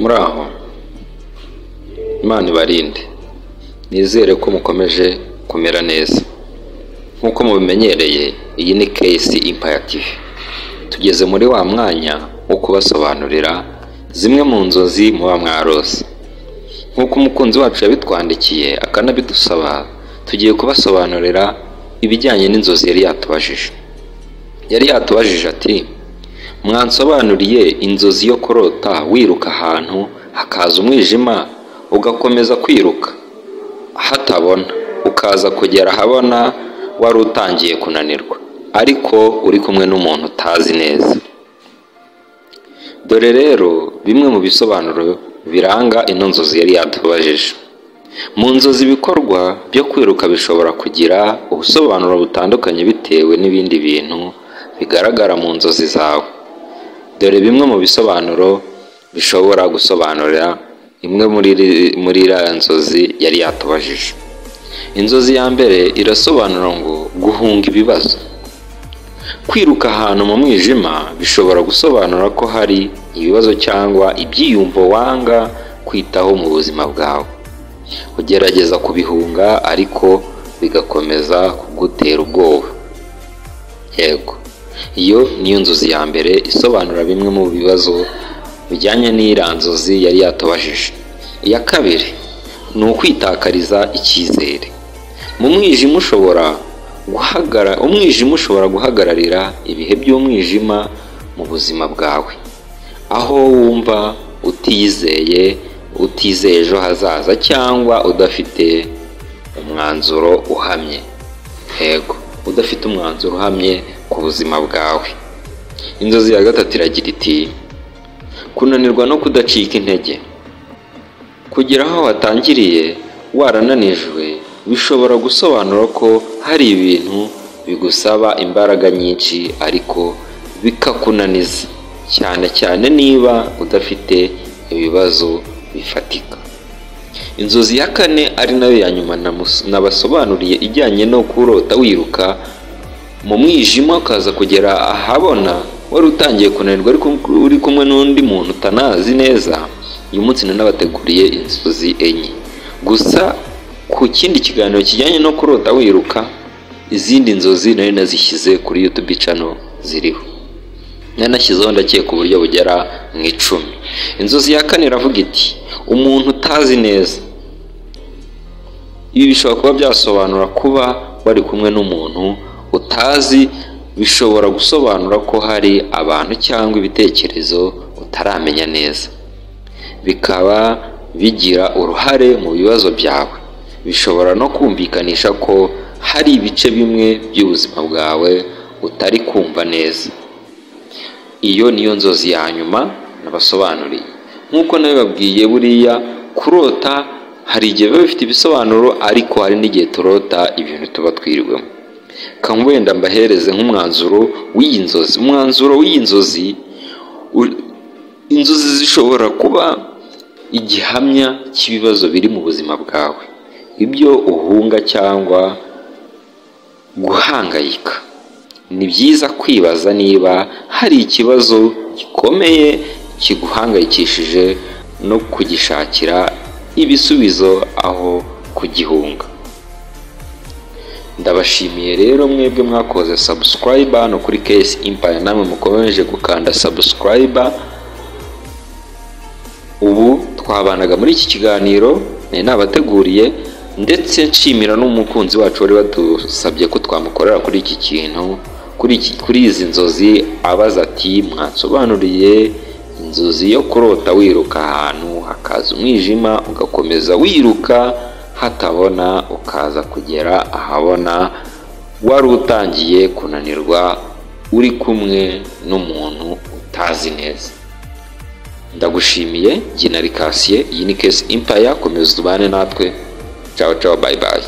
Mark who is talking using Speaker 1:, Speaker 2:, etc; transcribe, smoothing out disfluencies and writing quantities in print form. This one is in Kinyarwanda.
Speaker 1: Muraho, Imana ibarinde, nizere ko mukomeje kumera neza. Nk'uko mubimenyereye, iyi ni KC Empire TV. Tugeze muri wa mwanya wo kubasobanurira zimwe mu nzozi muba mwarose. Nk'uko umukunzi wacu yabitwandikiye akanabidusaba, tugiye kubasobanurira ibijyanye n'inzozi yari yatubajije. Yari yatubajije ati: "Mwansobanuriye inzozi yo kurota wiruka ahantu hakaza umwijima, ugakomeza kwiruka hatabona, ukaza kugera ahabona wari utangiye kunanirwa, ariko uri kumwe n'umuntu utazi neza." Dore rero bimwe mu bisobanuro biranga ino nzozi yari yatubajije. Mu nzozi, ibikorwa byo kwiruka bishobora kugira ubusobanuro butandukanye bitewe n'ibindi bintu bigaragara mu nzozi zawe. Dore bimwe mu bisobanuro bishobora gusobanura imwe muri iriya nzozi yari yatubajije. Inzozi ya mbere irasobanura ngo guhunga ibibazo. Kwiruka ahantu mu mwijima bishobora gusobanura ko hari ibibazo cyangwa ibyiyumvo wanga kwitaho mu buzima bwawe. Ugerageza kubihunga, ariko bigakomeza kugutera ubwoba. Yego, iyo niyo nzozi ya mbere isobanura bimwe mu bibazo bijyanye n'iriya nzozi yari yatubajije. Iya kabiri ni ukwitakariza icyizere. Mu mwijima ushobora guhagara, umwijima ushobora guhagararira ibihe by'umwijima mu buzima bwawe, aho wumva utiyizeye, utizeye ejo hazaza cyangwa udafite umwanzuro uhamye. Yego, udafite umwanzuro uhamye ku buzima bwawe. Inzozi ya gatatu iragira iti: kunanirwa no kudacika intege. Kugera aho watangiriye warananijwe bishobora gusobanura ko hari ibintu bigusaba imbaraga nyinshi ariko bikakunaniza, cyane cyane niba udafite ibibazo bifatika. Inzozi ya kane, ari nayo ya nyuma nabasobanuriye, ijyanye no kurota wiruka mu mwijima ukaza kugera ahabona wari utangiye kunanirwa, ariko uri kumwe n'undi muntu utanazi neza. Uyu munsi nanabateguriye inzozi enye gusa. Ku kindi kiganiro kijyanye no kurota wiruka, izindi nzozi nari nazishyize kuri YouTube channel ziriho, nanashyizeho ndakeka uburyo bugera mu 10. Inzozi ya kane iravuga iti: umuntu utazi neza. Ibi bishobora kuba byasobanura kuba wari kumwe n'umuntu utazi, bishobora gusobanura ko hari abantu cyangwa ibitekerezo utaramenya neza, bikaba bigira uruhare mu bibazo byawe. Bishobora no kumvikanisha ko hari ibice bimwe by'ubuzima bwawe utari kumva neza. Iyo niyo nzozi ya nyuma nabasobanuriye. Nk'uko nabibabwiye, buriya kurota hari igihe biba bifite ibisobanuro, ariko hari n'igihe turota ibintu tuba twiriwemo. Wenda mbahereze nk'umwanzuro w'iyi nzozi. Umwanzuro w'iyi nzozi: inzozi zishobora kuba igihamya cy'ibibazo biri mu buzima bwawe, ibyo uhunga cyangwa guhangayika. Ni byiza kwibaza niba hari ikibazo gikomeye kiguhangayikishije no kugishakira ibisubizo aho kugihunga. Ndabashimiye rero mwebwe mwakoze subscribe hano kuri KC Empire, namwe mukomeje gukanda subscribe. Ubu twabanaga muri iki kiganiro nari nabateguriye, ndetse nshimira n'umukunzi wacu wari wadusabye ko twamukorera kuri iki kintu, kuri izi nzozi, abaza ati: "Mwansobanuriye inzozi yo kurota wiruka ahantu hakaza umwijima, ugakomeza wiruka hatabona, ukaza kugera ahabona wari utangiye kunanirwa, uri kumwe n'umuntu utazi neza?" Ndagushimiye. Jye na Rikasiye, iyi ni KC Empire. Komeza ubane natwe. Ciao ciao, bye bye.